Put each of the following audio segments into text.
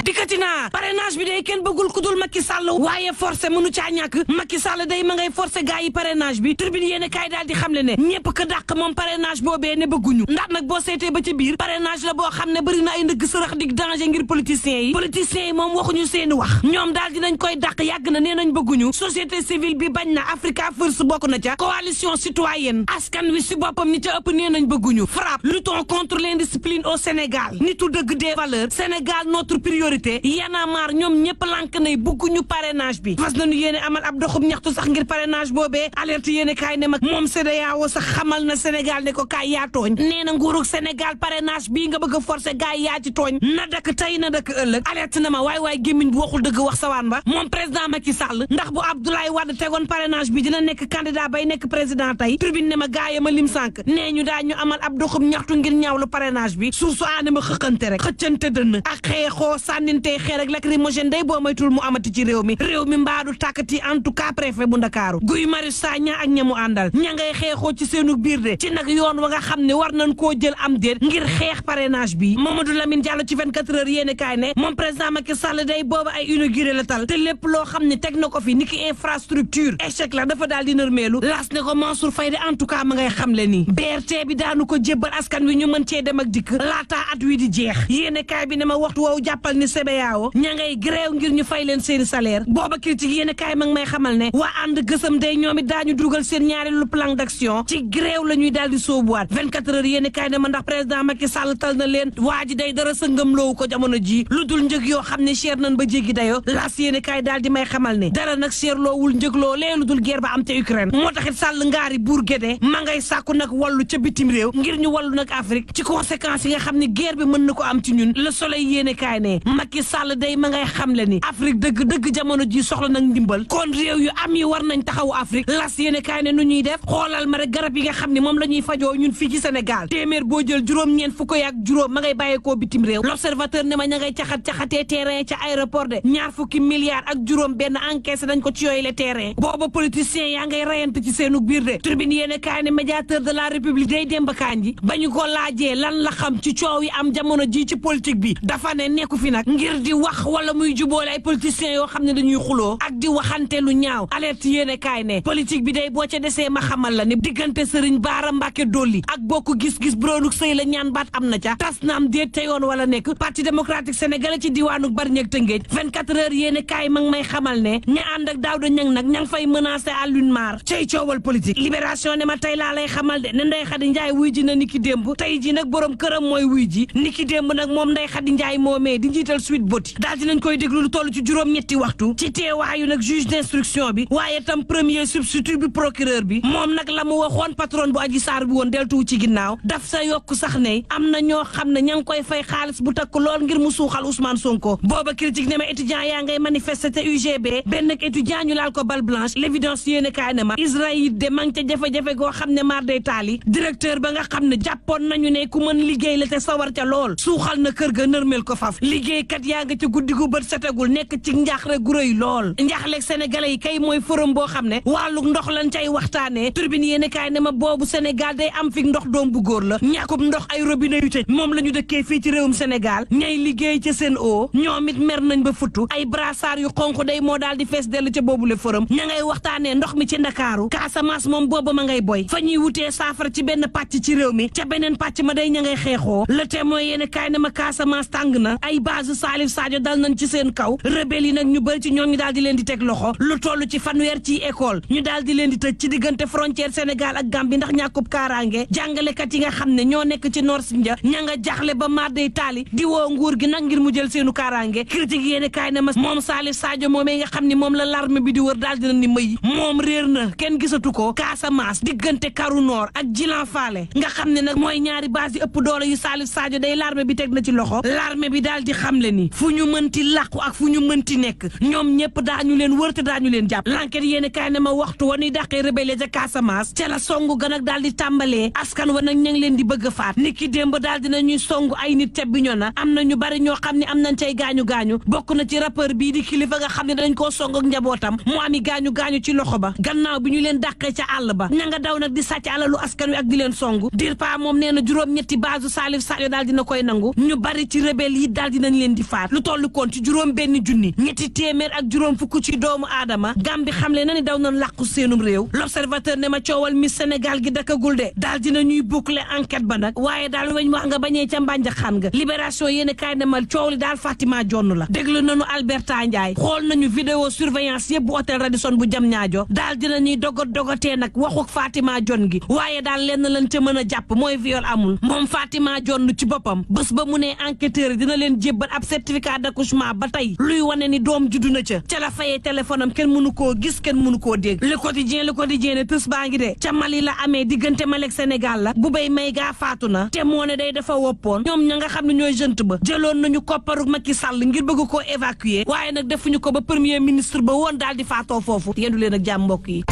dikkati naa parrainage bi day kenn bëggul ku dul Macky Sall waaye forcé mënu caa ñàkk Macky Sall day ma ngay forcé gars yi parrainage bi tribune yéen kaay daal di xamle ne ñëpp ka dàq moom parrainage boobee ne bëgguñu ndax nag boo seetee ba ci biir parrainage la boo xam ne bëri na ay ndëgg sërëx dig danger ngir politiciens yi moom waxuñu seeni wax ñoom daal dinañ koy dàq yàgg na nee nañ bëgguñu société civile bi bañ na Africa First bokk na ca coalition citoyenne askan wi si boppam ñi ca ëpp nee nañ bëgguñu FRAPP luttons contre l'indiscipline au Sénégal nitu dëgg des valeurs Sénégal notre priorité Y'en a marre ñoom ñëpp lànk nay bëgguñu parrainage bi fas nañu yéene amal ab doxub ñaxtu sax ngir parrainage boobee alerte yéene kaay ne mag moom CEDEAO sax xamal na Sénégal ne ko kaay yaa tooñ nee na nguurug Sénégal parrainage bii nga bëgg a forcer gars yi yaa ci tooñ na dakk tey na dakk ëllëg alerte na ma waay gémmiñ bu waxul dëgg wax sawaan ba moom président Macky Sall ndax bu Abdoulaye Wade tegoon parrainage bi dina nekk candidat bay nekk président tey tribune ne ma gaaya ma lim sànk nee ñu daa ñu amal ab doxub ñaxtu ngir ñaawlu parrainage bi suuf su aane ma xëqante rek xëccante dënn ak xeexoo sànnintey xeer ak lacrymogène day boo maytul mu amati ci réew mi mbaadu tàkkati en tout cas préfet bu Ndakaaru Guy Marius Sagna ak ñamu àndal ña ngay xeexoo ci seenu biir de ci nag yoon wa nga xam ne war nañ koo jël am déet ngir xeex parrainage bi Mamadou Lamine Diallo ci 24 heures yéene kaay ne moom président Macky Sall day booba ay inauguré la tal te lépp loo xam ne teg na ko fi niki infrastructure échec la dafa daal di nërmeelu laas ne ko Mansour Faye de en tout cas ma ngay xam le nii BRT bi daanu ko jébbal askan wi ñu mën cee dem ak dikk laataa at wi di jeex yéene kaay bi ne ma waxtu woowu jàppal ni CBAO ña ngay gréew ngir ñu fay leen seeni salaire booba critique yéene kaay ma ngi may xamal ne waa ànd gësam day ñoom it daañu dugal seen ñaareelu plan d'action ci gréew la ñuy daal di soobuwaat 24 heures yéene kaay ne ma ndax président Macky Sall tal na leen waa ji day dara sëngam loowu ko jamono ji lu dul njëg yoo xam ne cher nañ ba jéggi dayo laas yéene kaay daal di may xamal ne dara nag cher loowul njëg loo lee lu dul guerre ba am te Ukraine moo taxit Sall ngaari buur gédee ma ngay sàkku nag wallu ca bitim réew ngir ñu wallu nag Afrique ci conséquences yi nga xam ne guerre bi mën na ko am ci ñun Le Soleil yéene kaay ne Macky Sall day ma ngay xamle ni Afrique dëgg jamono ji soxla nag ndimbal kon réew yu am yi war nañ taxawu Afrique las yéene kaay ne nu ñuy def xoolal ma rek garab yi nga xam ne moom la ñuy fajoo ñun fii ci Sénégal téeméer boo jël juróom-ñeent fukk ak juróom ma ngay bàyyeekoo bitim réew L'Observateur ne ma ña ngay caxatee terrain ca aéroport de ñaar fukki milliards ak juróom benn encaissé nañ ko ci yooyu le terrain booba politiciens yaa ngay rayante ci seenu biir de Tribune yéene kaay ne médiateur de la République day Demba Kandji ba ñu ko laajee lan la xam ci coow yi am jamono ji ci politique bi dafa ne nekku fi nag ngir di wax wala muy jubóole ay politiciens yoo xam ne dañuy xuloo ak di waxante lu ñaaw alerte yéene kaay ne politique bi day boo ca desee ma xamal la ne diggante Serigne Bara Mbacké Dolly ak bokk gis-gis broonuk sëy la ñaan baat am na ca tas na am déet te yoon wala nekk parti démocratique sénégalais ci diwaanuk Bargny ak Tëngéej 24 heures yéene kaay ma ngi may xamal ne ña ànd ak Daouda Niang nag ña ngi fay menacé Alioune Mar cay coowal politique libération ne ma tey laa lay xamal de ne Ndeye Khady Ndiaye wuy ji na niki démb tey ji nag borom këram mooy wuy ji niki démb nag moom Ndeye Khady Ndiaye moomee di njiital Sweet Beauty daal dinañ koy déglu lu toll ci juróom-ñetti waxtu ci teewaayu nag juge d'instruction bi waaye tam premier substitut bi procureur bi moom nag la mu waxoon patron bu Adji Sarr bi woon deltuwu ci ginnaaw daf sa yokk sax ne am na ñoo xam ne ña ngi koy fay xaalis bu takk lool ngir mu suuxal Ousmane Sonko booba critique ne ma étudiant yaa ngay manifester te UGB benn étudiant ñu laal ko balle blanche l'évidence yéene kaay ne ma Israël de mang ca jafe-jafe goo xam ne maar day taali directeur ba nga xam ne jàppoon nañu ne ku mën liggéey la te sawar ca lool suuxal na kër ga nërmel ko faf liggéeykat yaa nga ca guddi gu bët setagul nekk ci njaaxle gu rëy lool njaaxleeg sénégalais yi kay mooy forum boo xam ne wàllu ndox lañ cay waxtaanee turbine yéene kaay ne ma boobu Sénégal day am fi ndox doom bu góor la ñàkkub ndox ay robinet yu tëj moom la ñu dëkkee fii ci réewum Sénégal ñay liggéey ca seen o ñoom it mer nañ ba futtu ay brassard yu xonq day moo daal di fees dell ca boobule forum ña ngay waxtaanee ndox mi ci Ndakaaru Casamance moom booba ma ngay boy fa ñuy wutee saafara ci benn pàcc ci réew mi ca beneen pàcc ma day ña ngay xeexoo Le Témoin yéene kaay ne ma Casamance tàng na ay base Salif Sadio dal nañ ci seen kaw rebelle yi nag ñu bëri ci ñoom ñu daal di leen di teg loxo lu toll ci fanweer ci école ñu daal di leen di tëj ci diggante frontière Sénégal ak Gambie ndax ñàkkub kaaraange jàngalekat yi nga xam ne ñoo nekk ci Nord Sindia ña nga jaxle ba maar day taali di woo nguur gi nag ngir mu jël seenu kaaraange critique yéene kaay ne ma moom Salif Sadio moomee nga xam ne moom la l'armée bi di wër daal dina ni mëy moom réer na kenn gisatu ko Casamance diggante Karu Nord ak Djilan Fale nga xam ne nag mooy ñaari base yi ëpp doole yu Salif Sadio day l'armée bi teg na ci loxo l'armée bi daal di xamle ni fu ñu mënti làqu ak fu ñu mënti nekk ñoom ñëpp daañu leen wër te daañu leen jàpp l'enquête yéene kaay ne ma waxtu wa ñuy dàqee rebelle ca Casamance ca la songu gan ak daal di tàmbalee askan wa nag ña ngi leen di bëgg a faat niki démb daal dina ñuy songu ay nit ca Bignona am na ñu bari ñoo xam ne am nañ cay gaañu-gaañu bokk na ci rappeur bii di Kilifeu nga xam ne dañ koo song ak njabootam mu ami gaañu-gaañu ci loxo ba gannaaw bi ñu leen dàqee ca àll ba ña nga daw nag di sàcc alalu askan wi ak di leen songu dir pa moom nee na juróom-ñetti base Salif Sadio daal dina koy nangu ñu bari ci rebelle yi daal dinañ leen leen di faat lu toll koon ci juróom benn junni ñetti téeméer ak juróom fukk ci doomu aadama Gambie xamle na ni daw nañ làqu seenum réew l'observateur ne ma coowal Miss Sénégal gi dakagul de daal dina ñuy boucler enquête ba nag waaye daal weñ wax nga bañee ca mbànja xaan nga libération yéen kaay demal coow li daal Fatima Jonn la déglu nañu Alberta Ndiaye xool nañu vidéo surveillance yëpp bu hôtel Radisson bu jam ñaajo daal dina ñuy dogotee nag waxuk Fatima Jonn gi waaye daal lenn lañ ca mën a jàpp mooy viol amul moom Fatima Jonn ci boppam bés ba mu ne enquêteur dina leen jébbal ab certificat d'accouchement ba tey luy wane ni doom juddu na ca la fayee téléphone am kenn mënu koo gis kenn mënu koo dégg le quotidien ne tës baa ngi de ca Mali la amee diggante Mali ak Sénégal la bu bay may gaa faatu na te moo ne day dafa woppoon ñoom ña nga xam ne ñooy jeune ba jëloon nañu kopparu Macky Sall ngir bëgg koo évacuer waaye nag defuñu ko ba premier ministre ba woon daal di faatoo foofu yendu leen ak jàmm mbokk yi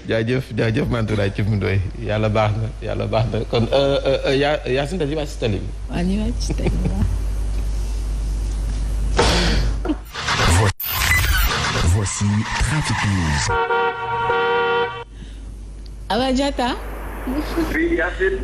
jaajëf Mantoulaye ci Ndoye yàlla baax na kon Yacine dañuy wàcc ci tali bi. waaw ñu wàcc ci tali bi. Voici Trafic News. Awa Diatta. Oui, Yacine.